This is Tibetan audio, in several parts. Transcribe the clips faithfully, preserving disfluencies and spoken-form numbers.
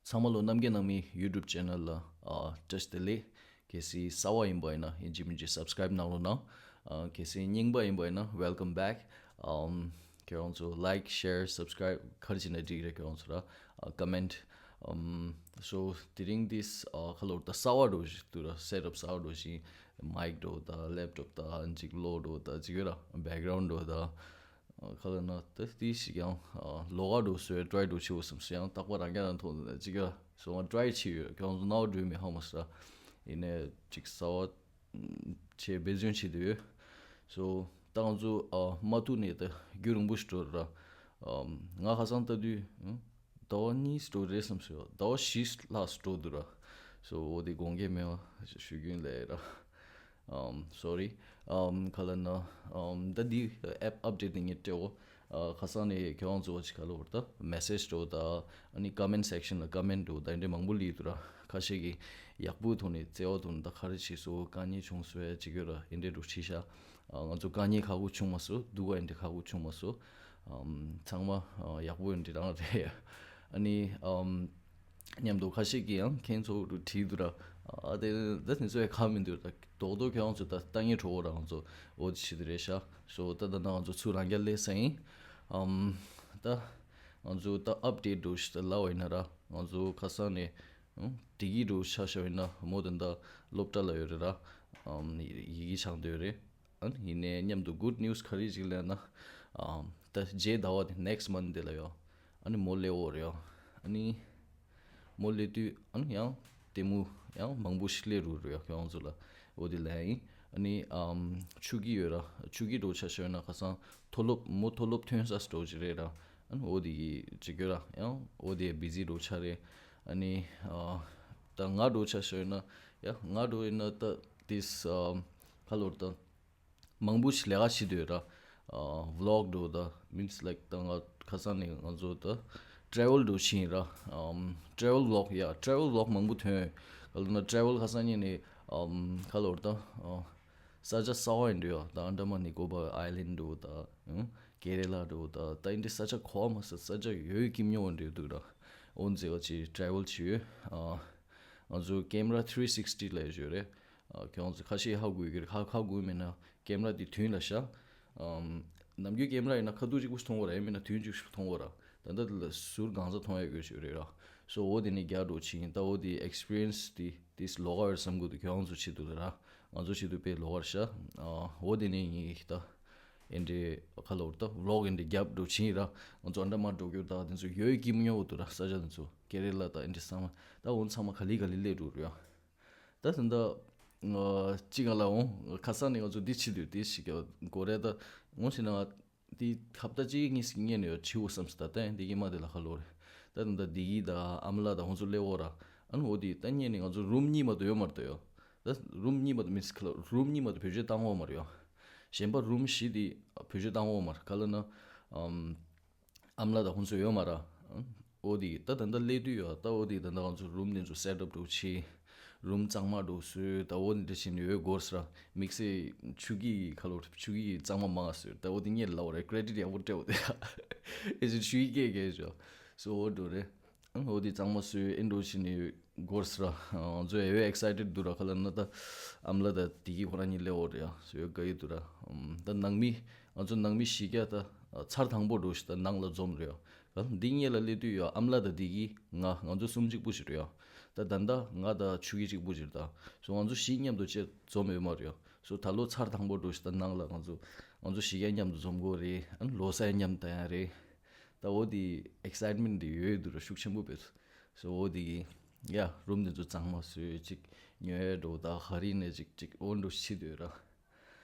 ཚང་མ་ལོ་རྣམ་རྒྱལ་ནང་མི་YouTube channel ལ་ཨ་བཀྲ་ཤིས་བདེ་ལེགས། གལ་སྲིད་གསར་པ་ཡིན་པ་ཡིན་ན་ཡིན་གཅིག་མིན་གཅིག་subscribe གནང་རོགས་གནང་། ཨ་གལ་སྲིད་རྙིང་པ་ཡིན་པ་ཡིན་ན་welcome back། ཨམ་ཁྱེད་རང་ཚོ་like, share, subscribe ག་རེ་བྱས་ན་འགྲིག་རེད། ཁྱེད་རང་ཚོ་ར་ཨ་comment ཨམ་so དེ་རིང་འདི་ཨ་ཁ་ལོར་ད་གསར་པ་འགྲོ་བཞིན་འདུག་ར། setup གསར་པ་འགྲོ་བཞིན་mic འགྲོ་ད་laptop ད་ཅིག་གློག་འགྲོ་ད་ཅིག་ཡོད་ར། background འགྲོ་ད། ཨ་ག་ལ་ན་ད་དེ་ཞིག་ཡང་ཨ་ལོགས་ཀ་འགྲོ་བཟོས་try འགྲོ་བྱེད་འོ་བསམ་སོང་། ཡང་རྟག་པར་རང་རྐྱང་རང་མཐོང་ད་ཅིག་ཡ་སོང་ང་try བྱེད་ཡོད། ཁྱོད་ཚོ་རྣ་བ་འགྲོས་མེད་ཧ་མ་ས། ཡིན་ནའི་ཅིག་གསར་པ་བྱེད་འབད་བརྩོན་བྱེད་དུ་ཡོད། so ད་ང་ཚོ་ཨ་མ་ཐུག་ནས་ད་རྒྱུན་རིང་པོ་ཞིག་འགྲོ་ར། ཨ་ང་ཁ་སང་ལྟ་དུས་ཨ་ཟླ་བ་གཉིས་འགྲོ་རེད་བསམ་སོང་། ཟླ་བ་བཞི་ལྷག་འགྲོ་འདུག་ར། so འོ་དེ་དགོངས་འགལ་མེད་པ་ཞུ་རྒྱུན་ལས་ར། um, sorry. um, ག་ལ་ན། um, ད་འདི་app update ནི་ངས་སྤྲད་འོ། ཨ་ཁ་སང་ནས་ཁྱེད་རང་ཚོ་ཅིག་ག་ལ་བར་ད་message འགྲོ་ད། ཨ་ནི་comment section ལ་comment འགྲོ་ད་འདི་འདྲ་མང་པོ་སླེབས་འདུག་ར། ཁ་ཤས་ཀྱིས་ཡག་པོའི་ཐོག་ནས་བརྩེ་བ་ཐོག་ནས་ད་ག་རེ་བྱས་སོང་། དཀའ་ངལ་བྱུང་སོང་ཡ་ཅིག་ཡོད་ར། འདི་འདྲ་འགྲོ་བྱས་ཤག་ཨ་ང་ཚོ་དཀའ་ངལ་ཁག་པོ་བྱུང་མ་སོང་། སྡུག་པ་འདི་འདྲ་ཁག་པོ་བྱུང་མ་སོང་། um, ཚང་མ་ཨ་ཡག་པོ་འདི་རང་རེད། ཨ་ནི་um, མཉམ་དུ་ཁ་ཤས་ཀྱིས་ཡང་ཁྱེད་ཚོ་རུ་བྲིས་འདུག་ར། ཨ་དེ་ད་དེ་ཚོ་ཡང་ཁག་མི་འདུག་ར། རྡོག་རྡོག་ཁྱེད་རང་ཚོ་ད་ལྟ་ངའི་གྲོགས་པོ་ར་ང་ཚོ་འོ་དེ་བྱེད་དུ་རེད་ཤག so ད་ད་ད་ང་ཚོ་ཚུར་རང་རྒྱལ་ལས་ས་ཡིན། um, ད་ང་ཚོ་ད་update འགྲོ་ཞིག་ད་ལབ་པ་ཡིན་ན་ར། ང་ཚོ་ཁ་སང་ནས་ཨང་བདེ་སྐྱིད་འགྲོ་ཆ་བཞག་ཡིན་ན་མོ་དེ་འདྲ་སློབ་གྲྭ་ལ་ཡོད་རེད་ར། ཨམ་ཡི་གེ་སྦྱང་འདོད་རེད། ཨ་ཡིན་ནའི་མཉམ་དུ་good news ག་རེ་ཅིག་ལབ་ན། ཨམ་ད་རྗེས་ཟླ་བ་དེ་next month དེ་ལ་ཡོད། ཨ་ནི་མོ་སླེབས་འོ་རེད་ཡོད། ཨ་ནི་མོ་སླེབས་དུས་ཨ་ནི་ཡང་ལྟད་མོ་ཡང་མང་པོ་ཞིག་སླེབས་རུ་རེད་ཡོད་ཁྱོད་རང་ཚོ་ལ། འོ་དེ་ལབ་ཡིན། ཨ་ནི་ཨམ་ཆུ་གི་ཡོད་ར། ཆུ་གི་འགྲོ་ཆ་ཤོད་ན་ཁ་སང་མཐོ་སློབ་མོ་མཐོ་སློབ་ཐོན་ས་འགྲོ་ཅིག་རེད་ར། ཨ་ནི་འོ་དེ་གི་ཅིག་ཡོད་ར། ཡང་འོ་དེ་བི་ཟི་འགྲོ་ཆ་རེད། ཨ་ནི་ཨ་ད་ང་འགྲོ་ཆ་ཤོད་ན་ཡ་ང་འགྲོ་ཡིན་ན་ད་དེས་ཨམ་ཁ་ལོར་ད་མང་པོ་ཞིག་ལས་ཀ་བྱེད་འདོད་ར། ཨ་vlog འགྲོ་ད་means like ད་ང་ཁ་སང་ནས་ང་ཚོ་ད་travel འགྲོ་ཕྱིན་ར། ཨམ་travel vlog ཡ་travel vlog མང་པོ་ཐོན། ག་ལ་ན་travel ཁ་སང་ཉིན་ནས་ཨམ་ཁ་ལོར་ད་ཨ་ས་ཆ་གསར་པ་ཡིན་འདྲ་ཡོད། ད་ཨན་ཌ་མན་ནི་ཀོ་བར་ཨའི་ལན་འགྲོ་ད་ཨང་ཀེ་རེ་ལ་འགྲོ་ད་ད་ཡིན་འདྲ་ས་ཆ་གོ་བ་མ་ས་ས་ཆ་ཡོད་ཀྱི་མྱོང་འདྲ་འདུག་ར། འོ་མཛེས་པ་ཅིག་travel བྱས་ཡོད། ཨ་ང་ཚོ་camera three sixty ལས་ཡོད་རེད། ཨ་ཁྱོད་ཚོ་ཁ་ཤས་ཧ་གོ་གི་རེད། ཧ་ཧ་གོ་མེད་ན་camera དེ་མདུན་ལ་བཞག་ཨམ་ནམ་རྒྱུན་camera ཡིན་ན་ཁ་ཐུག་གཅིག་པུ་ཞིག་མཐོང་གི་རེད། ཡིན་མིན་ན་མདུན་གཅིག་པུ་ཞིག་མཐོང་གི་རེད། ད་ལྟ་དེ་ལ་ཟུར་གང་ས་མཐོང་ཡ་དགོས་ཞིག་རེད་ར། so འོ་དེ་ནས་རྒྱག་འགྲོ་ཕྱིན་ད་འོ་དེ་experience དེ་དེ་ལོགས་ཀ་ཡོད་བསམ་གི་འདུག་ཁྱོད་ཚོ་ཆེད་དུ་ལ་ར། ང་ཚོ་ཆེད་དུ་དཔེ་ལོགས་ཀར་བཞག་ཨ་འོ་དེ་ནས་ངས་ད་ཨེ་འདྲའི་ཁ་ལོར་ད་vlog ཨེ་འདྲའི་རྒྱབ་འགྲོ་ཕྱིན་ར། ང་ཚོ་ཨན་ཌ་མན་འགྲོ་རྒྱུ་ད་དེ་ཚོ་ཡོད་ཀྱི་མི་ཉོ་འདུག་ར། ས་ཆ་དེ་ཚོ་ཀེ་རེ་ལ་ད་ཨེ་འདྲའི་ཚང་མ་ད་འོ་ཚང་མ་ག་ལེ་ག་ལེ་སླེབས་འགྲོ་རེད་ཡ། ད་ད་ད་ཅི་ག་ལ་འོང་ཁ་སང་ནས་ང་ཚོ་འདི་བྱེད་དུས་དེ་ཞིག་ག་གོ་རེད། ད་འོང་ཕྱིན་ན་དེ་ཧབ་ཏ་གཅིག་གཉིས་ཤིག་ཉན་ནས་ཡོད་བྱིའུ་བསམ་སི་ད་ལྟ་ཡང་དེ་གི་མ་དེ་ལ་ཁ་ལོ་རེད། ད་ད་ད་དེ་གི་ད་ཨ་མ་ལགས་ད་ཧོན་ཚོ་སླེབས་འོ་ར། ཨ་ནི་འོ་དེ་ད་ཉན་ནས་ང་ཚོ་རུམ་གཉིས་མ་གཏོགས་ཡོད་མ་རེད་ད་ཡོད། ད་རུམ་གཉིས་མ་གཏོགས་མིན་སི་ཁ་ལོ་རུམ་གཉིས་མ་གཏོགས་བེད་སྤྱོད་བཏང་འོ་མ་རེད་ཡོད། གཞན་པ་རུམ་བཞི་དེ་བེད་སྤྱོད་བཏང་འོ་མ་རེད། ག་ལ་ན་ཨམ་ཨ་མ་ལགས་ད་ཧོན་ཚོ་ཡོད་མ་ར། འོ་དེ་ད་ད་ད་སླེབས་དུས་ཡོད་ད་འོ་དེ་ད་ད་ང་ཚོ་རུམ་དེ་ཚོ་སེ་ཊབ་འགྲོ་ཆེ། རུམ་གཙང་མ་འགྲོ་བཟོས་ད་འོ་འདི་འདྲ་བྱས་ནས་ཡོད་དགོས་སི་ར། དམིགས་བསལ་ཆུ་གི་ཁ་ལོ་ཆུ་གི་གཙང་མ་མང་བཟོས་ད་འོ་འདི་ངས་ལབ་རེད། ཀྲེ་ཌིཊ་ཡག་པོ་སྤྲད་འོ་དེ་ཨེ་ཅི་ཆུ་གི་སྐད་སྐད་བྱོས་སོ་འོ་འགྲོ་རེད། འོ་འདི་གཙང་མ་བཟོས་ཨེ་འགྲོ་བྱས་ནས་ཡོད་དགོས་སི་ར། ང་ཚོ་ཨེ་ཝེ་ཨེག་སའི་ཊེཌ་འདུག་ར། ཁ་ལ་ན་ད་ཨ་མ་ལགས་ད་དེ་གི་ཁོ་རང་གཉིས་སླེབས་འོ་རེད་ཡ་སོ་ཡོད་དགའ་ཡི་འདུག་ར། ད་ནང་མི་ང་ཚོ་ནང་མི་བཞི་བརྒྱ་ད་ཚར་དང་པོ་འགྲོ་ཞིག་ད་ནང་ལ་འཛོམས་རེད་ཡ། འདི་གཉིས་ལ་སླེབས་དུས་ཡོད་ཨ་མ་ལགས་དང་བདེ་སྐྱིད་ང་ང་ཚོ་གསུམ་གཅིག་པུ་ཞིག་རེད་ཡ། ད་ད་ལྟ་ང་དང་ཆུ་གི་གཅིག་པུ་ཞིག་རེད་ད། སོ་ང་ཚོ་བཞི་མཉམ་དུ་བཅས་འཛོམས་ཡོད་མ་རེད་ཡ། སོ་ད་ལོ་ཚར་དང་པོ་འགྲོ་ཞིག་ད་ནང་ལ་ང་ཚོ་ང་ཚོ་བཞི་ག་མཉམ་དུ་འཛོམས་དགོས་རེད། ཨ་ནི་ལོ་གསར་མཉམ་དུ་ཡང་རེད། ད་འོ་དེ་ཨེག་སའི་ཊ་མེན་ཊ་དེ་ཡོད་འདུག་ར་ཤུགས་ཆེན་པོ་བས། སོ་འོ་དེ་གི་ཡ་རུམ་དེ་ཚོ་གཙང་མ་བཟོས་ཅིག་ཉོ་ཡ་འགྲོ་ད་ག་རི་ནས་ཅིག་ཅིག་འོ་འགྲོ་ཤི་འདོད་ར།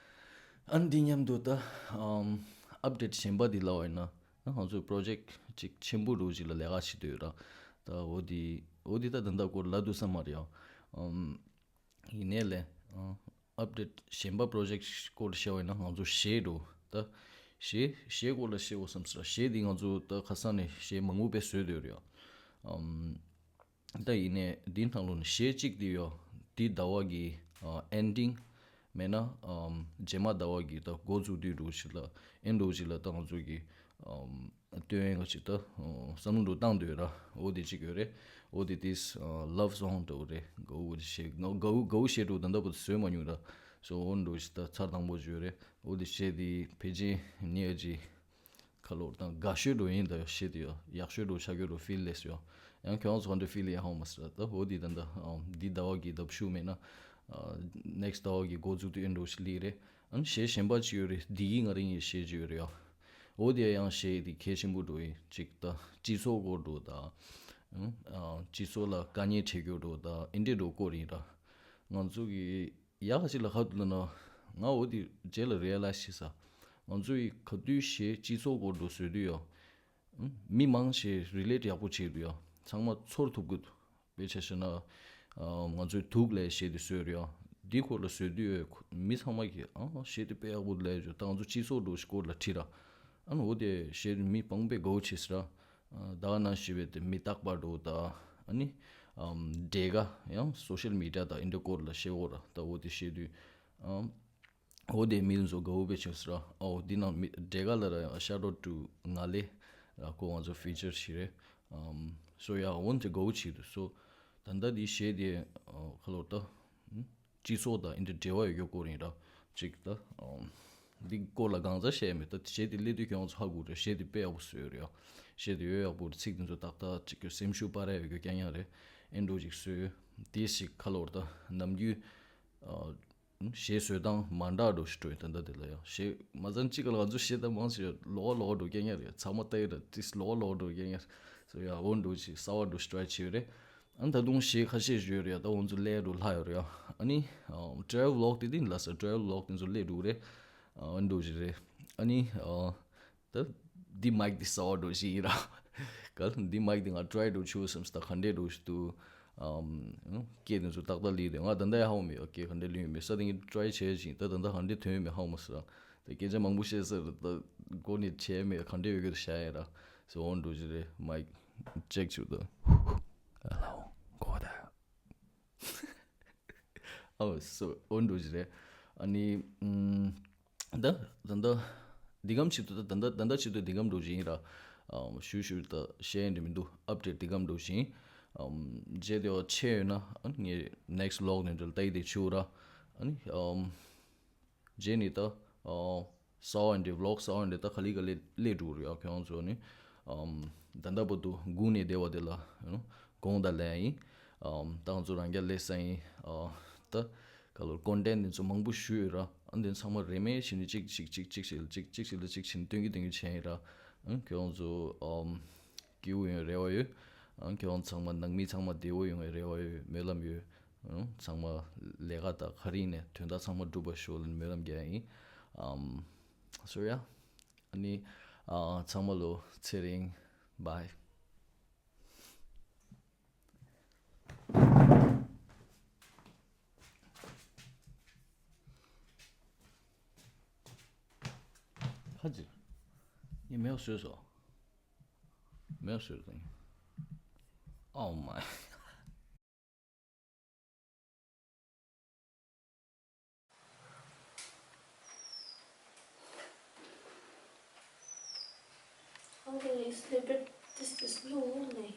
ཨ་ནི་འདི་མཉམ་དུ་ད་ཨམ་ཨབ་ཌེཊ་གཞན་པ་འདི་ལབ་པ་ཡིན་ན་ང་ཚོའི་པོ་རོ་ཇེཀ་ཅིག་ཆེན་པོ་འདྲ་ཅིག་ལ་ལས་ཀ་བྱེད་འདོད་ར། ད་འོ་འདི་འོ་འདི་ད་ད་ལྟ་སྐོར་ལབ་ཐུབ་ས་མ་རེད་ཡ། ཨམ་ཡིན་ནའི་ལས་ཨ་ཨབ་ཌེཊ་གཞན་པ་པོ་རོ་ཇེཀ་སྐོར་བཤད་པ་ཡིན་ན་ང་ཚོ་གཞས་འདྲ་ད་གཞས་གཞས་སྐོར་ལ་བཤད་འོ་བསམ་སོང་། གཞས་འདི་ང་ཚོ་ད་ཁ་སང་ནས་གཞས་མང་པོ་དཔེ་བཟོས་འདོད་རེད་ཡ། ཨམ། ད་ཡིན་ནའི་འདི་ནང་ལོགས་ནས་གཞས་གཅིག་འདི་ཡོད། འདི་ཟླ་བ་གི་ཨ་ཨེན་ཌིང་མེད་ན་ཨམ་རྗེས་མ་ཟླ་བ་གི་ད་འགོ་འཛུགས་དུས་འདྲ་ཞིག་ལ་ཨེན་འདྲ་ཞིག་ལ་ད་ང་ཚོ་གི་ཨམ་ སྟོན་ཡས་ཅིག་ད་བསམ་བློ་འདྲ་བཏང་འདོད་ར། འོ་དེ་ཅིག་ཡོད་རེད། འོ་དེ་དེས་ལབ་སོང་འདྲ་བོ་རེད། དགའ་བོ་བྱས་དགའ་བོ་དགའ་བོ་བྱས་འདྲ་བོ་ད་ལྟ་བར་དུ་བཟོས་མ་མྱོང་ར། སོ་འོ་འདྲ་བོ་ཞིག་ད་ཚར་དང་པོ་བརྗོད་རེད། འོ་དེ་བྱས་དེ་ཕལ་ཆེར་ཉེ་ཅིག་ཁ་ལོར་དང་དགའ་ཤོས་འགྲོ་ཡིན་ད་ཡོ་ཤེས་དུ་ཡོ་ཡག་ཤོས་འགྲོ་ཆགས་ཀྱི་འགྲོ་ཕིལ་ལེས་ཡོ། ཡང་ཁྱོད་རང་ཚོ་ག་འདྲ་ཕིལ་ཡིན་ཧ་མ་སྲིད་ད་འོ་དེ་ད་ད་འདི་ཟླ་བ་གི་ད་ཤུ་མེད་ན་ནེག་སི་ཟླ་བ་གི་འགོ་འཛུགས་དུས་ཨེ་འགྲོ་ཞིག་ལི་རེད། ཨ་ནི་གཞས་གཞན་པ་ཅིག་ཡོད་རེད། འདི་གི་ང་རང་ཡི་གཞས་ཅིག་ཡོད་རེད་ཡོ། འོ་དེ་ཡང་གཞས་དེ་གལ་ཆེན་པོ་འགྲོ་ཡིན་ཅིག་ད་སྤྱི་ཚོགས་སྐོར་འགྲོ་ད་སྤྱི་ཚོགས་ལ་དཀའ་ངལ་འཕྲད་རྒྱུ་འགྲོ་ད་ཨེ་འདྲས་འགྲོ་སྐོར་ཡིན་ར། ང་ཚོ་གི་ཡག་ཅིག་ལ་ཁ་ཐུག་ལ་ན་ང་འོ་དེ་རྗེས་ལ་རི་ཡ་ལའི་ཛི་བྱས་ས། ང་ཚོ་ཡི་ག་དུས་གཞས་སྤྱི་ཚོགས་སྐོར་དུ་བཟོས་དུས་ཡོ། མི་མང་ཞིག་རི་ལེ་ཊི་ཡག་པོ་བྱེད་དུས་ཡོ། ཚང་མ་ཚོར་ཐུབ་དགོས་འདུག་དཔེ་ཆ་བཞག་ན་ང་ཚོའི་དུག་ལས་གཞས་དེ་བཟོས་རེད་ཡོ། འདི་སྐོར་ལ་བཟོས་དུས་ཡོ་མི་ཚང་མ་གིས་ཨ་གཞས་དེ་དཔེ་ཡག་པོ་ལས་བྱོས་ད་ང་ཚོ་སྤྱི་ཚོགས་འགྲོ་ཞིག་སྐོར་ལ་ཁྲིད་ར། ཨ་ནི་འོ་དེ་གཞས་དེ་མི་མང་པོས་དགའ་བོ་བྱས་ས་ར། ད་ག་ནང་བཞིན་པའི་དེ་མི་རྟག་པ་འགྲོ་ད་ཨ་ནི་འབྲས་ག་ཡང་སོ་ཤལ་མི་ཌི་ཡ་དང་ཨིན་ཌི་སྐོར་ལ་བཤད་འོ་ར་ད་འོ་དེ་བཤད་དུས་འོ་དེ་མི་ཚོ་དགའ་བོ་དཔེ་ཆོས་ར་ཨོ་འདི་ནང་མི་འབྲས་ག་ལ་ར་ཡང་ཤའོ་ཊི་ཨའུ་ཊུ་ང་ལེ་ར་ཁོ་ང་ཚོ་ཕི་ཅར་ཞིག་རེད། སོ་ཡ་འོན་དེ་དགའ་བོ་བྱེད་དུས་སོ་ད་ལྟ་འདི་གཞས་དེ་ཁ་ལོ་ད། སྤྱི་ཚོགས་དང་ཨིན་དྲ་འབྲེལ་བ་ཡོད་རྒྱུ་སྐོར་ཡིན་ར། ཅིག་ད། འདི་སྐོར་ལ་གང་ཟག་བཤད་མེད་ད་གཞས་དེ་སླེབས་དུས་ཁྱོད་ཚོ་ཧ་གོ་རེད་གཞས་དེ་དཔེ་ཡག་པོ་བཟོས་ཡོད་རེད། གཞས་དེ་ཡོད་ཡག་པོ་རེད་ཚིག་དེ་ཚོ་ཏག་ཏག་ཅིག་གི་སེམས་ཤུགས་སྤར་ཡ་ཡོད་རྒྱུ་རྐྱང་རྐྱང་རེད། ཨེ་འགྲོ་ཅིག་བཟོས་ཡོད། དེ་ཞིག་ཁ་ལོར་ད་ནམ་རྒྱུན། གཞས་བཟོས་སྟངས་མ་འདྲ་འགྲོ་ཞིག་འགྲོ་ཡོད་ད་ལྟ་དེ་ལ་ཡང་གཞས་མ་ཚང་གཅིག་ག་ལ་ང་ཚོ་གཞས་ད་མང་ཆེ་ལོག་ལོག་འགྲོ་རྐྱང་རྐྱང་རེད་ཚང་མ་ལྟ་ཡི་ར་ཏིས་ལོག་ལོག་འགྲོ་རྐྱང་རྐྱང་རེད། སོ་ཡ་འོ་འགྲོ་ཅིག་གསར་བ་འགྲོ་ཞིག་ཊ་རའི་བྱས་ཡོད་རེད། ཨ་ད་དུང་གཞས་ཁ་ཤས་ཡོད་རེད་ད་འོ་ཚོ་སླེབས་འགྲོ་ལྷག་ཡོད་རེད། ཨ་ནི་ཊ་རེ་ཝལ་ཝི་ལོག་དེ་དེ་ལ་ས་ཊ་རེ་ཝལ་ཝི་ལོག་དེ་ཚོ་སླེབས་འགྲོ་རེད། ཨ་འགྲོ་ཞིག་རེད། ཨ་ནི་ད་འདི་མའིག་འདི་གསར་བ་འགྲོ་ཞིག་ཡིན་ར། ག་འདི་མའིག་འདི་ང་ཊ་རའི་འགྲོ་ཆུ་བསམ་སྟ་ག་འདྲས་འགྲོ་ཞིག་འདུག་སྐད་དེ་ཚོ་ཏག་ཏག་ལི་དེ་ང་ད་ལྟ་ཡ་ཧ་གོ་མེད་ཡ་སྐད་ག་འདྲས་ལི་ཡོད་མེད་ས་དེ་ངས་ཊ་རའི་བྱས་ཞིང་ད་ད་ལྟ་ག་འདྲས་ཐོན་ཡོད་མེད་ཧ་གོ་མ་སོང་ར། ད་སྐད་ཆ་མང་པོ་བཤད་ས་རེད་ད་སྒོ་ནས་བྱས་མེད་ག་འདྲས་ཡོད་གི་ད་བཤད་ཡ་ར། སོ་འོ་འགྲོ་ཞིག་རེད་མའིག་ཅེག་བྱུག་ད། ཧེ་ལོ། གོ་ད། ཨོ་སོ་འོ་འགྲོ་ཞིག་རེད། ཨ་ནི་ཨམ། ད་ད་ད་འདི་གམ་ཆེད་དུ་ད་ད་ད་ད་ཆེད་དུ་འདི་གམ་འགྲོ་ཞིག་ཡིན་ར། ཨམ་ཞུ་ཞུ་ད་བཤད་འདི་མི་འདུག་ཨབ་ཌེཊ་འདི་གམ་འགྲོ་ཞིག་ཡིན། ཨམ་རྗེས་དེ་བ་ཆེ་ཡོད་ན་ཨ་ངས་ནེག་སི་ལོག་ནས་འགྲོ་ལྟ་ཡི་དེ་ཆུ་ར། ཨ་ནི་ཨམ། རྗེས་ནི་ད། ཨོ། གསར་བ་འདི་ཝི་ལོག་གསར་བ་འདི་ད་ག་ལེ་ག་ལེ་སླེབས་འགྲོ་རེད་ཨ་ཁྱོད་ཚོ་ནི། ཨམ། ད་ལྟ་བར་དུ་སྒུག་ནས་བསྡད་པ་དེ་ལ་ཡང་དགོངས་དག་ལན་ཡིན། ཨམ། ད་ང་ཚོ་རང་རྐྱ་ལས་ས་ཡིན། ཨ། ད། ག་ལོར་ཀོན་ཊེན་ཊི་འདི་ཚོ་མང་པོ་ཞུས་ཡོད་ར། ཨ་འདི་ཚང་མ་རེ་མེད་བྱས་ནས་གཅིག་གཅིག་གཅིག་གཅིག་ཞིག་ལ་གཅིག་གཅིག་ཞིག་ལ་གཅིག་བྱས་ནས་སྟོན་གྱི་སྟོན་གྱི་བྱས་ཡིན་ར། ཨ་ཁྱོད་ཚོ་ཨམ། སྐྱིད་པོ་ཡོང་རེ་བ་ཡོད། ཨང་ཁྱོད་ཚང་མ་ནང་མི་ཚང་མ་བདེ་བོ་ཡོང་བའི་རེ་བ་ཡོད་སྨོན་ལམ་ཡོད། ཨང་ཚང་མ་ལས་ཀ་དང་ག་རེ་ཡིན་ནའི་དོན་དག་ཚང་མ་འགྲུབ་པ་ཤོག་ལ་སྨོན་ལམ་རྒྱག་ཡིན། ཨམ། སོ་ཡ། ཨ་ནི། ཨ་ཚང་མ་ལོ་ཚེ་རིང་། བའི། ཁ་ཅིག་ངས་མེད་པ་བཟོས་སོ། མེད་པ་བཟོས་དང་། Oh my. How do I sleep it? This is lonely.